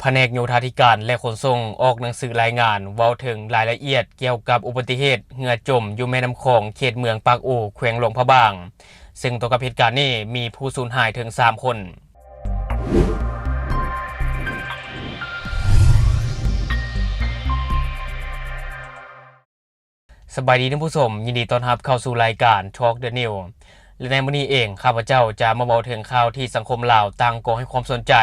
ພະແນກໂຍທາທິການ ແລະ ຂົນສົ່ງ ອອກໜັງສືລາຍງານເວົ້າເຖິງລາຍລະອຽດກ່ຽວກັບອຸບັດຕິເຫດເຮືອຈົມຢູ່ແມ່ນ້ຳຂອງ ເຂດເມືອງປາກອູ ແຂວງຫຼວງພະບາງ, ເຊິ່ງຕໍ່ກັບເຫດການນີ້ມີຜູ້ສູນຫາຍເຖິງສາມຄົນ. ສະບາຍດີທ່ານຜູ້ຊົມ, ຍິນດີຕ້ອນຮັບເຂົ້າສູ່ລາຍການ Talk the News ແລະ ໃນມື້ນີ້ເອງ ຂ້າພະເຈົ້າຈະມາເວົ້າເຖິງຂ່າວທີ່ສັງຄົມລາວຕ່າງກໍໃຫ້ຄວາມສົນໃຈ,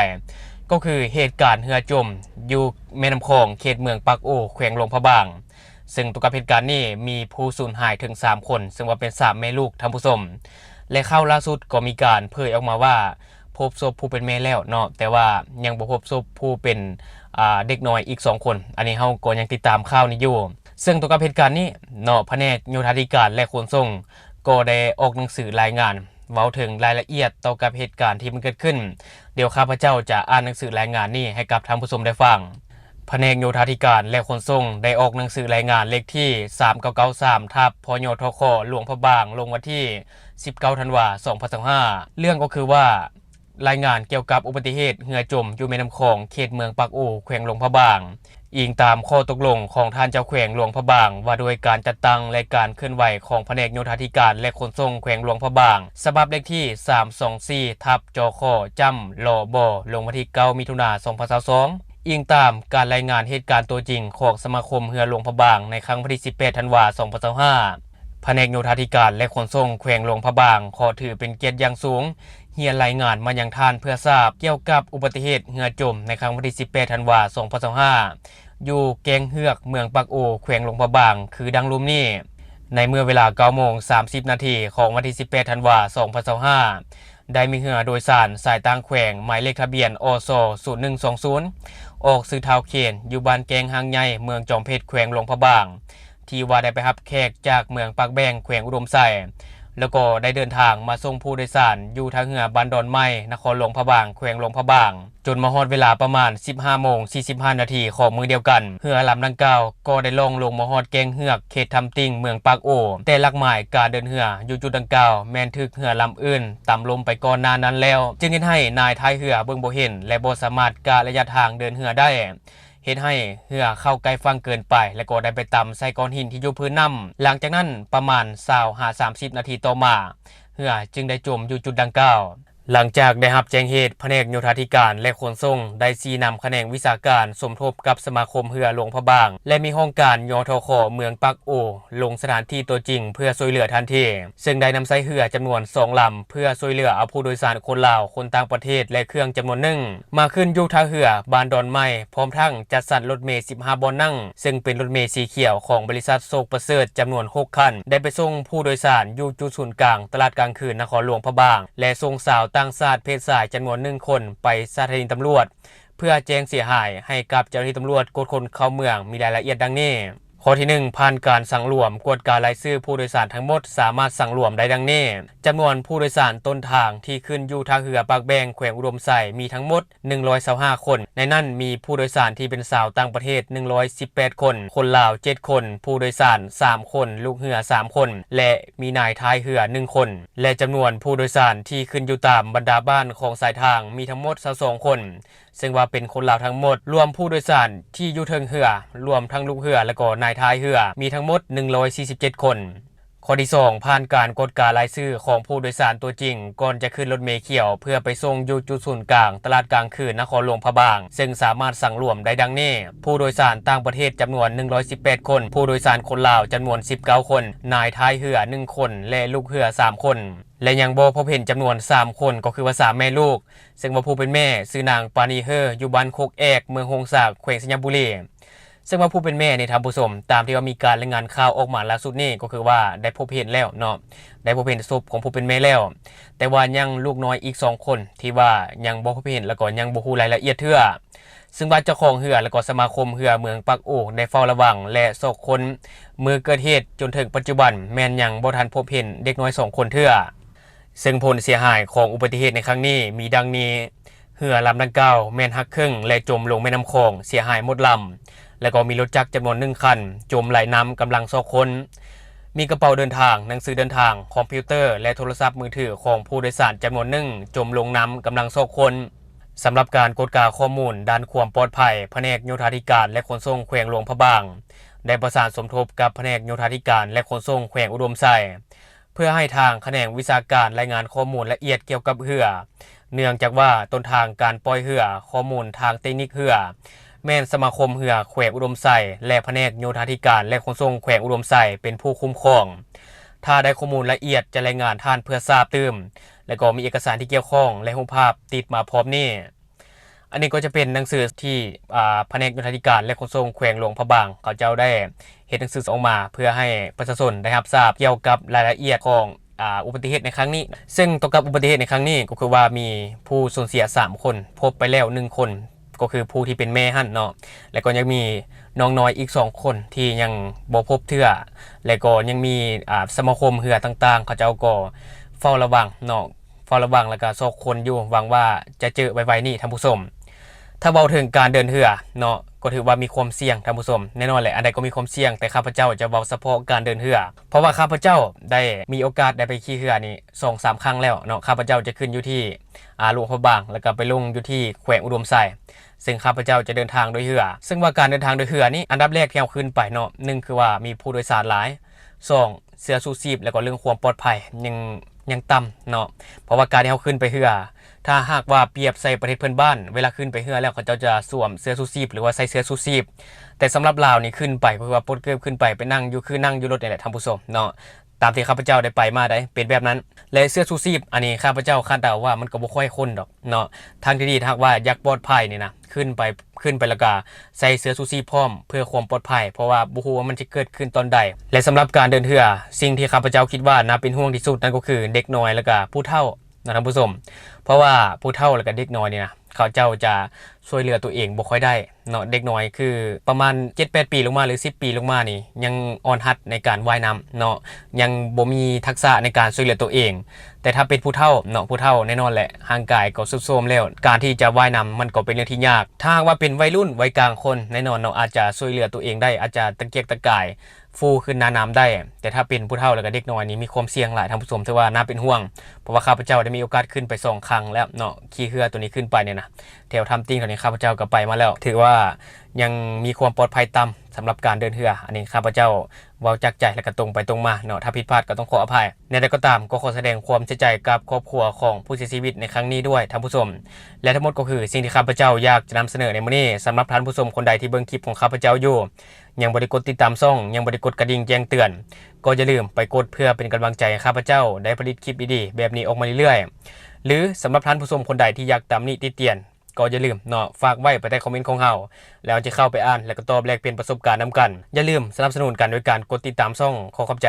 ກໍຄືເຫດການເຮືອຈົມຢູ່ແມ່ນ້ຳຂອງ ເຂດເມືອງປາກອູ ແຂວງຫຼວງພະບາງ, ເຊິ່ງຕໍ່ກັບເຫດການນີ້ມີຜູ້ສູນຫາຍເຖິງສາມຄົນ, ເຊິ່ງວ່າເປັນສາມແມ່ລູກທ່ານຜູ້ຊົມ. ແລະ ຂ່າວລ່າສຸດກໍມີການເຜີຍອອກມາວ່າ ພົບສົບຜູ້ເປັນແມ່ແລ້ວເນາະ, ແຕ່ວ່າຍັງບໍ່ພົບສົບຜູ້ເປັນ ອ່າ ເດັກນ້ອຍອີກສອງຄົນ. ອັນນີ້ເຮົາກໍຍັງຕິດຕາມຂ່າວນີ້ຢູ່. ເຊິ່ງຕໍ່ກັບເຫດການນີ້ເນາະ, ພະແນກໂຍທາທິການ ແລະ ຂົນສົ່ງ ກໍໄດ້ອອກໜັງສືລາຍງານເວົ້າເຖິງລາຍລະອຽດຕໍ່ກັບເຫດການທີ່ມັນເກີດຂຶ້ນ. ດຽວຂ້າພະເຈົ້າຈະອ່ານໜັງສືລາຍງານນີ້ໃຫ້ກັບທ່ານຜູ້ຊົມໄດ້ຟັງ. ພະແນກໂຍທາທິການ ແລະ ຂົນສົ່ງ ໄດ້ອອກໜັງສືລາຍງານເລກທີສາມເກົ້າເກົ້າສາມ ທັບ ພຍທຂ ຫຼວງພະບາງ ລົງວັນທີສິບເກົ້າ ທັນວາ ສອງພັນຊາວຫ້າ. ເລື່ອງກໍຄືວ່າ ລາຍງານກ່ຽວກັບອຸບັດຕິເຫດເຮືອຈົມຢູ່ແມ່ນ້ຳຂອງ ເຂດເມືອງປາກອູ ແຂວງຫຼວງພະບາງ, ອີງຕາມຂໍ້ຕົກລົງຂອງທ່ານເຈົ້າແຂວງຫຼວງພະບາງ ວ່າດ້ວຍການຈັດຕັ້ງ ແລະ ການເຄື່ອນໄຫວຂອງພະແນກໂຍທາທິການ ແລະ ຂົນສົ່ງ ແຂວງຫຼວງພະບາງ, ສະບັບເລກທີສາມສອງສີ່ ທັບ ຈຂ ຈ້ຳ ລບ ລົງວັນທີເກົ້າ ມິຖຸນາ ສອງພັນຊາວສອງ. ອີງຕາມການລາຍງານເຫດການຕົວຈິງຂອງສະມາຄົມເຮືອຫຼວງພະບາງ ໃນຄັ້ງວັນທີສິບແປດ ທັນວາ ສອງພັນຊາວຫ້າ, ພະແນກໂຍທາທິການ ແລະ ຂົນສົ່ງ ແຂວງຫຼວງພະບາງ ຂໍຖືເປັນກຽດຢ່າງສູງ ຮຽນລາຍງານມາຍັງທ່ານເພື່ອຊາບ ກ່ຽວກັບອຸບັດຕິເຫດເຮືອຈົມໃນຄັ້ງວັນທີສິບແປດ ທັນວາ ສອງພັນຊາວຫ້າ ຢູ່ແກ້ງເຫືອກ ເມືອງປາກອູ ແຂວງຫຼວງພະບາງ ຄືດັ່ງລຸ່ມນີ້. ໃນເມື່ອເວລາເກົ້າໂມງສາມສິບນາທີຂອງວັນທີສິບແປດ ທັນວາ ສອງພັນຊາວຫ້າ ໄດ້ມີເຮືອໂດຍສານສາຍຕ່າງແຂວງ ໝາຍເລກທະບຽນ ອສ ສູນໜຶ່ງສອງສູນ ອອກຊື່ທ່າວເຄນ ຢູ່ບ້ານແກ້ງຫ້າງໃຫຍ່ ເມືອງຈອມເພັດ ແຂວງຫຼວງພະບາງ ທີ່ວ່າໄດ້ໄປຮັບແຂກຈາກເມືອງປາກແບງ ແຂວງອຸດົມໄຊ ແລ້ວກໍໄດ້ເດີນທາງມາສົ່ງຜູ້ໂດຍສານຢູ່ທ່າເຮືອບ້ານດອນໄມ້ ນະຄອນຫຼວງພະບາງ ແຂວງຫຼວງພະບາງ. ຈົນມາຮອດເວລາປະມານສິບຫ້າໂມງສີ່ສິບຫ້ານາທີຂອງມື້ດຽວກັນ, ເຮືອລຳດັ່ງກ່າວກໍໄດ້ລ່ອງລົງມາຮອດແກ້ງເຫືອກ ເຂດຖ້ຳຕິ່ງ ເມືອງປາກອູ, ແຕ່ຫຼັກໝາຍການເດີນເຮືອຢູ່ຈຸດດັ່ງກ່າວແມ່ນຖືກເຮືອລຳອື່ນຕຳລົ້ມໄປກ່ອນໜ້ານັ້ນແລ້ວ, ຈຶ່ງເຮັດໃຫ້ນາຍທ້າຍເຮືອເບິ່ງບໍ່ເຫັນ ແລະ ບໍ່ສາມາດກະໄລຍະທາງເດີນເຮືອໄດ້, ເຮັດໃຫ້ເຮືອເຂົ້າໃກ້ຝັ່ງເກີນໄປ ແລະ ກໍໄດ້ໄປຕຳໃສ່ກ້ອນຫີນທີ່ຢູ່ພື້ນນ້ຳ. ຫຼັງຈາກນັ້ນປະມານຊາວຫາສາມສິບນາທີຕໍ່ມາ, ເຮືອຈຶ່ງໄດ້ຈົມຢູ່ຈຸດດັ່ງກ່າວ. ຫຼັງຈາກໄດ້ຮັບແຈ້ງເຫດ, ພະແນກໂຍທາທິການ ແລະ ຂົນສົ່ງ ໄດ້ຊີ້ນຳຂະແໜງວິຊາການສົມທົບກັບສະມາຄົມເຮືອຫຼວງພະບາງ ແລະ ມີຫ້ອງການ ຍທຂ ເມືອງປາກອູ ລົງສະຖານທີ່ຕົວຈິງເພື່ອຊ່ວຍເຫຼືອທັນທີ, ເຊິ່ງໄດ້ນຳໃຊ້ເຮືອຈຳນວນສອງລຳ ເພື່ອຊ່ວຍເຫຼືອເອົາຜູ້ໂດຍສານຄົນລາວ, ຄົນຕ່າງປະເທດ ແລະ ເຄື່ອງຈຳນວນໜຶ່ງ ມາຂຶ້ນຢູ່ທ່າເຮືອບ້ານດອນໄມ້, ພ້ອມທັງຈັດສັນລົດເມສິບຫ້າບ່ອນນັ່ງ, ເຊິ່ງເປັນລົດເມສີຂຽວຂອງບໍລິສັດໂຊກປະເສີດ ຈຳນວນຫົກຄັນ, ໄດ້ໄປສົ່ງຜູ້ໂດຍສານຢູ່ຈຸດສູນກາງຕະຫຼາດກາງຄືນນະຄອນຫຼວງພະບາງ ແລະ ສົ່ງຊາວຕ່າງຊາດເພດຊາຍຈຳນວນໜຶ່ງຄົນໄປສະຖານີຕຳຫຼວດ ເພື່ອແຈ້ງເສຍຫາຍໃຫ້ກັບເຈົ້າໜ້າທີ່ຕຳຫຼວດກວດຄົນເຂົ້າເມືອງ ມີລາຍລະອຽດດັ່ງນີ້. ຂໍ້ທີໜຶ່ງ, ຜ່ານການສັງລວມ, ກວດກາລາຍຊື່ຜູ້ໂດຍສານທັງໝົດສາມາດສັງລວມໄດ້ດັ່ງນີ້: ຈຳນວນຜູ້ໂດຍສານຕົ້ນທາງທີ່ຂຶ້ນຢູ່ທ່າເຮືອປາກແບງ ແຂວງອຸດົມໄຊ ມີທັງໝົດ ໜຶ່ງຮ້ອຍຊາວຫ້າຄົນ, ໃນນັ້ນມີຜູ້ໂດຍສານທີ່ເປັນຊາວຕ່າງປະເທດ ໜຶ່ງຮ້ອຍສິບແປດຄົນ, ຄົນລາວ ເຈັດຄົນ, ຜູ້ໂດຍສານ ສາມຄົນ, ລູກເຮືອ ສາມຄົນ ແລະ ມີນາຍທ້າຍເຮືອ ໜຶ່ງຄົນ ແລະ ຈຳນວນຜູ້ໂດຍສານທີ່ຂຶ້ນຢູ່ຕາມບັນດາບ້ານຂອງສາຍທາງ ມີທັງໝົດ ຊາວສອງຄົນ, ເຊິ່ງວ່າເປັນຄົນລາວທັງໝົດ. ລວມຜູ້ໂດຍສານທີ່ຢູ່ເທິງເຮືອ, ລວມທັງລູກເຮືອ ແລະ ກໍນາຍທ້າຍເຮືອ ມີທັງໝົດ ໜຶ່ງຮ້ອຍສີ່ສິບເຈັດຄົນ. ຂໍ້ທີສອງ, ຜ່ານການກວດກາລາຍຊື່ຂອງຜູ້ໂດຍສານຕົວຈິງ ກ່ອນຈະຂຶ້ນລົດເມຂຽວເພື່ອໄປສົ່ງຢູ່ຈຸດສູນກາງຕະຫຼາດກາງຄືນນະຄອນຫຼວງພະບາງ, ເຊິ່ງສາມາດສັງລວມໄດ້ດັ່ງນີ້: ຜູ້ໂດຍສານຕ່າງປະເທດຈຳນວນ ໜຶ່ງຮ້ອຍສິບແປດຄົນ, ຜູ້ໂດຍສານຄົນລາວຈຳນວນ ສິບເກົ້າຄົນ, ນາຍທ້າຍເຮືອ ໜຶ່ງຄົນ ແລະ ລູກເຮືອ ສາມຄົນ ແລະ ຍັງບໍ່ພົບເຫັນຈຳນວນ ສາມຄົນ, ກໍຄືວ່າ ສາມແມ່ລູກ, ເຊິ່ງວ່າຜູ້ເປັນແມ່ຊື່ນາງ ປານີເຮີ ຢູ່ບ້ານໂຄກແອກ ເມືອງໂຮງສາກ ແຂວງໄຊຍະບູລີ. ເຊິ່ງວ່າຜູ້ເປັນແມ່ນີ້ ທ່ານຜູ້ຊົມ, ຕາມທີ່ວ່າມີການລາຍງານຂ່າວອອກມາລ່າສຸດນີ້ ກໍຄືວ່າໄດ້ພົບເຫັນແລ້ວເນາະ, ໄດ້ພົບເຫັນສົບຂອງຜູ້ເປັນແມ່ແລ້ວ, ແຕ່ວ່າຍັງລູກນ້ອຍອີກສອງຄົນ ທີ່ວ່າຍັງບໍ່ພົບເຫັນ ແລ້ວກໍຍັງບໍ່ຮູ້ລາຍລະອຽດເທື່ອ. ເຊິ່ງວ່າເຈົ້າຂອງເຮືອ ແລ້ວກໍສະມາຄົມເຮືອເມືອງປາກອູ ໄດ້ເຝົ້າລະວັງ ແລະ ຊອກຄົ້ນມື້ເກີດເຫດຈົນເຖິງປັດຈຸບັນ ແມ່ນຍັງບໍ່ທັນພົບເຫັນເດັກນ້ອຍສອງຄົນເທື່ອ. ເຊິ່ງຜົນເສຍຫາຍຂອງອຸບັດຕິເຫດໃນຄັ້ງນີ້ມີດັ່ງນີ້: ເຮືອລຳດັ່ງກ່າວແມ່ນຫັກເຄິ່ງ ແລະ ຈົມລົງແມ່ນ້ຳຂອງເສຍຫາຍໝົດລຳ, ແລະ ກໍມີລົດຈັກຈຳນວນໜຶ່ງຄັນຈົມໄຫຼນ້ຳກຳລັງຊອກຄົ້ນ. ມີກະເປົາເດີນທາງ, ໜັງສືເດີນທາງ, ຄອມພິວເຕີ ແລະ ໂທລະສັບມືຖືຂອງຜູ້ໂດຍສານຈຳນວນໜຶ່ງຈົມລົງນ້ຳກຳລັງຊອກຄົ້ນ. ສຳລັບການກວດກາຂໍ້ມູນດ້ານຄວາມປອດໄພ, ພະແນກໂຍທາທິການ ແລະ ຂົນສົ່ງແຂວງຫຼວງພະບາງ ໄດ້ປະສານສົມທົບກັບພະແນກໂຍທາທິການ ແລະ ຂົນສົ່ງແຂວງອຸດົມໄຊ ເພື່ອໃຫ້ທາງຂະແໜງວິຊາການລາຍງານຂໍ້ມູນລະອຽດກ່ຽວກັບເຮືອ, ເນື່ອງຈາກວ່າຕົ້ນທາງການປ່ອຍເຮືອ, ຂໍ້ມູນທາງເຕັກນິກເຮືອ ແມ່ນສະມາຄົມເຮືອແຂວງອຸດົມໄຊ ແລະ ພະແນກໂຍທາທິການ ແລະ ຂົນສົ່ງແຂວງອຸດົມໄຊເປັນຜູ້ຄຸ້ມຄອງ. ຖ້າໄດ້ຂໍ້ມູນລະອຽດຈະລາຍງານທ່ານເພື່ອຊາບຕື່ມ ແລະ ກໍມີເອກະສານທີ່ກ່ຽວຂ້ອງ ແລະ ຮູບພາບຕິດມາພ້ອມນີ້. ອັນນີ້ກໍຈະເປັນໜັງສືທີ່ ອ່າ ພະແນກໂຍທາທິການ ແລະ ຂົນສົ່ງແຂວງຫຼວງພະບາງ ເຂົາເຈົ້າໄດ້ເຮັດໜັງສືອອກມາ ເພື່ອໃຫ້ປະຊາຊົນໄດ້ຮັບຊາບກ່ຽວກັບລາຍລະອຽດຂອງ ອ່າ ອຸບັດຕິເຫດໃນຄັ້ງນີ້. ເຊິ່ງຕໍ່ກັບອຸບັດຕິເຫດໃນຄັ້ງນີ້ ກໍຄືວ່າມີຜູ້ສູນເສຍສາມຄົນ, ພົບໄປແລ້ວໜຶ່ງຄົນ ກໍຄືຜູ້ທີ່ເປັນແມ່ຫັ້ນເນາະ ແລະ ກໍຍັງມີນ້ອງນ້ອຍອີກສອງຄົນທີ່ຍັງບໍ່ພົບເທື່ອ ແລະ ກໍຍັງມີ ອ່າ ສະມາຄົມເຮືອຕ່າງໆ ເຂົາເຈົ້າກໍເຝົ້າລະວັງເນາະ ເຝົ້າລະວັງ ແລ້ວກໍຊອກຄົ້ນຢູ່ ຫວັງວ່າຈະເຈີໄວໆນີ້ທ່ານຜູ້ຊົມ. ຖ້າເວົ້າເຖິງການເດີນເຮືອເນາະ ກໍຖືວ່າມີຄວາມສ່ຽງທ່ານຜູ້ຊົມ. ແນ່ນອນແຫຼະ ອັນໃດກໍມີຄວາມສ່ຽງ, ແຕ່ຂ້າພະເຈົ້າຈະເວົ້າສະເພາະການເດີນເຮືອ ເພາະວ່າຂ້າພະເຈົ້າໄດ້ມີໂອກາດໄດ້ໄປຂີ່ເຮືອນີ້ສອງສາມຄັ້ງແລ້ວເນາະ. ຂ້າພະເຈົ້າຈະຂຶ້ນຢູ່ທີ່ ອ່າ ຫຼວງພະບາງ ແລ້ວກໍໄປລົງຢູ່ທີ່ແຂວງອຸດົມໄຊ, ເຊິ່ງຂ້າພະເຈົ້າຈະເດີນທາງໂດຍເຮືອ. ເຊິ່ງວ່າການເດີນທາງໂດຍເຮືອນີ້ ອັນດັບແລກທີ່ເຮົາຂຶ້ນໄປເນາະ ໜຶ່ງ ຄືວ່າມີຜູ້ໂດຍສານຫຼາຍ, ສອງ ເສື້ອຊູຊີບ ແລ້ວກໍເລື່ອງຄວາມປອດໄພຍັງ ຍັງຕ່ຳເນາະ ເພາະວ່າການທີ່ເຮົາຂຶ້ນໄປເຮືອ ຖ້າຫາກວ່າປຽບໃສ່ປະເທດເພື່ອນບ້ານ ເວລາຂຶ້ນໄປເຮືອແລ້ວ ເຂົາເຈົ້າຈະສວມເສື້ອຊູຊີບ ຫຼືວ່າໃສ່ເສື້ອຊູຊີບ, ແຕ່ສຳລັບລາວນີ້ຂຶ້ນໄປ ກໍຄືວ່າປົດເກີບຂຶ້ນໄປ ໄປນັ່ງຢູ່ ຄືນັ່ງຢູ່ລົດນີ້ແຫຼະທ່ານຜູ້ຊົມເນາະ. ຕາມທີ່ຂ້າພະເຈົ້າໄດ້ໄປມາໄດ໋ ເປັນແບບນັ້ນ. ແລະ ເສື້ອຊູຊີບ ອັນນີ້ຂ້າພະເຈົ້າຄາດເດົາວ່າມັນກໍບໍ່ຄ່ອຍຄົນດອກເນາະ. ທາງທີ່ດີ ຖ້າຫາກວ່າຢາກປອດໄພນີ້ນະ ຂຶ້ນໄປ ຂຶ້ນໄປແລ້ວກະໃສ່ເສື້ອຊູຊີບພ້ອມ ເພື່ອຄວາມປອດໄພ ເພາະວ່າບໍ່ຮູ້ວ່າມັນຈະເກີດຂຶ້ນຕອນໃດ. ແລະ ສຳລັບການເດີນເຮືອ ສິ່ງທີ່ຂ້າພະເຈົ້າຄິດວ່າໜ້າເປັນຫ່ວງທີ່ສຸດ ນັ້ນກໍຄືເດັກນ້ອຍ ແລ້ວກະຜູ້ເຖົ້ານະທ່ານຜູ້ຊົມ. ເພາະວ່າຜູ້ເຖົ້າ ແລ້ວກະເດັກນ້ອຍນີ້ນະ ເຂົາເຈົ້າຈະຊ່ວຍເຫຼືອຕົວເອງບໍ່ຄ່ອຍໄດ້ເນາະ. ເດັກນ້ອຍຄືປະມານເຈັດແປດປີລົງມາ ຫຼື ສິບປີລົງມານີ້ ຍັງອ່ອນຫັດໃນການວ່າຍນ້ຳເນາະ, ຍັງບໍ່ມີທັກສະໃນການຊ່ວຍເຫຼືອຕົວເອງ. ແຕ່ຖ້າເປັນຜູ້ເຖົ້າເນາະ ຜູ້ເຖົ້າແນ່ນອນແຫຼະ ຮ່າງກາຍກໍຊຸດໂຊມແລ້ວ ການທີ່ຈະວ່າຍນ້ຳມັນກໍເປັນເລື່ອງທີ່ຍາກ. ຖ້າຫາກວ່າເປັນໄວລຸ້ນ ໄວກາງຄົນ ແນ່ນອນເນາະ ອາດຈະຊ່ວຍເຫຼືອຕົວເອງໄດ້ ອາດຈະຕະກຽກຕະກາຍຟູຂຶ້ນໜ້ານ້ຳໄດ້, ແຕ່ຖ້າເປັນຜູ້ເຖົ້າ ແລ້ວກໍເດັກນ້ອຍນີ້ມີຄວາມສ່ຽງຫຼາຍທ່ານຜູ້ຊົມ, ຖືວ່າໜ້າເປັນຫ່ວງ. ເພາະວ່າຂ້າພະເຈົ້າໄດ້ມີໂອກາດຂຶ້ນໄປສອງຄັ້ງແລ້ວເນາະ, ຂີ່ເຮືອຕົວນີ້ຂຶ້ນໄປນີ້ນະ ແຖວຖ້ຳຕິ່ງເທົ່ານີ້ ຂ້າພະເຈົ້າກໍໄປມາແລ້ວ, ຖືວ່າຍັງມີຄວາມປອດໄພຕ່ຳສຳລັບການເດີນເຮືອ. ອັນນີ້ຂ້າພະເຈົ້າເວົ້າຈາກໃຈ ແລ້ວກໍຕົງໄປຕົງມາເນາະ, ຖ້າຜິດພາດກໍຕ້ອງຂໍອະໄພ. ແນວໃດກໍຕາມ ກໍຂໍສະແດງຄວາມເສຍໃຈກັບຄອບຄົວຂອງຜູ້ເສຍຊີວິດໃນຄັ້ງນີ້ດ້ວຍທ່ານຜູ້ຊົມ. ແລະ ທັງໝົດກໍຄືສິ່ງທີ່ຂ້າພະເຈົ້າຢາກຈະນຳສະເໜີໃນມື້ນີ້. ສຳລັບທ່ານຜູ້ຊົມຄົນໃດທີ່ເບິ່ງຄລິບຂອງຂ້າພະເຈົ້າຢູ່ ຍັງບໍ່ໄດ້ກົດຕິດຕາມຊ່ອງ, ຍັງບໍ່ໄດ້ກົດກະດິ່ງແຈ້ງເຕືອນ, ກໍຢ່າລືມໄປກົດເພື່ອເປັນກຳລັງໃຈໃຫ້ຂ້າພະເຈົ້າໄດ້ຜະລິດຄລິບດີໆແບບນີ້ອອກມາເລື້ອຍໆ. ຫຼື ສຳລັບທ່ານຜູ້ຊົມຄົນໃດທີ່ຢາກຕຳໜິຕິຕຽນ ກໍຢ່າລືມເນາະ ຝາກໄວ້ພາຍໃຕ້ຄອມເມັນຂອງເຮົາ ແລ້ວເຮົາຈະເຂົ້າໄປອ່ານ ແລ້ວກໍຕອບແລກປ່ຽນປະສົບການນຳກັນ. ຢ່າລືມສະໜັບສະໜູນກັນໂດຍການກົດຕິດຕາມຊ່ອງ. ຂໍຂອບໃຈ.